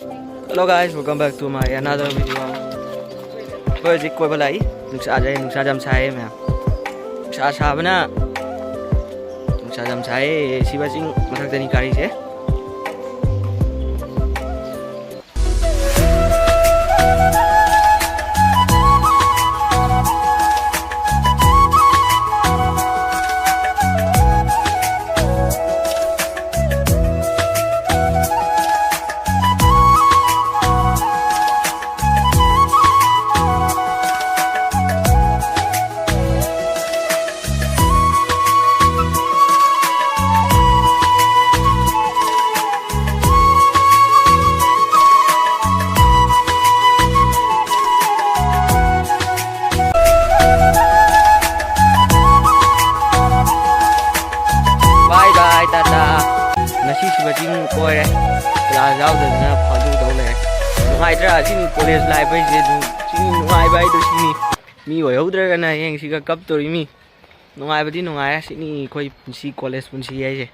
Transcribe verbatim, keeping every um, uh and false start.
Hello guys, welcome back to my another video. ꯑꯩꯈꯣꯏ ꯍꯧꯖꯤꯛ ꯀꯣꯏꯕ ꯂꯥꯛꯏ꯫ ꯅꯨꯡꯁꯥꯁꯦ, ꯅꯨꯡꯁꯥꯁꯦ ꯌꯥꯝ ꯁꯥꯏꯌꯦ ꯃꯌꯥꯝ꯫ ꯅꯨꯡꯁꯥ ꯁꯥꯕꯅ, ꯅꯨꯡꯁꯥ ꯌꯥꯝ ꯁꯥꯏꯌꯦ꯫ ꯁꯤꯕ ꯆꯤꯡ ꯃꯊꯛꯇꯅꯤ ꯀꯥꯔꯤꯁꯦ꯫ Bye bye, Tata. ꯉꯁꯤ ꯁꯤꯕ ꯆꯤꯡ ꯀꯣꯏꯔꯦ꯫ ꯀ꯭ꯂꯥꯁ ꯌꯥꯎꯗꯗꯅ ꯐꯥꯗꯧ ꯇꯧ ꯂꯩꯔꯦ꯫ ꯅꯨꯡꯉꯥꯏꯇ꯭ꯔꯥ? ꯁꯤꯅꯤ ꯀꯣꯂꯦꯖ ꯂꯥꯏꯐ ꯍꯥꯏꯁꯦ꯫ ꯑꯗꯨꯝ ꯁꯤꯅꯤ ꯅꯨꯡꯉꯥꯏꯕ ꯍꯥꯏꯗꯣ, ꯁꯤꯅꯤ꯫ ꯃꯤ ꯑꯣꯏꯍꯧꯗ꯭ꯔꯒꯅ ꯍꯌꯦꯡ ꯁꯤꯒ ꯀꯞꯇꯣꯔꯤ ꯃꯤ꯫ ꯅꯨꯡꯉꯥꯏꯕꯗꯤ ꯅꯨꯡꯉꯥꯏꯔꯦ꯫ ꯁꯤꯅꯤ ꯑꯩꯈꯣꯏ ꯄꯨꯟꯁꯤ, ꯀꯣꯂꯦꯖ ꯄꯨꯟꯁꯤ ꯍꯥꯏꯁꯦ꯫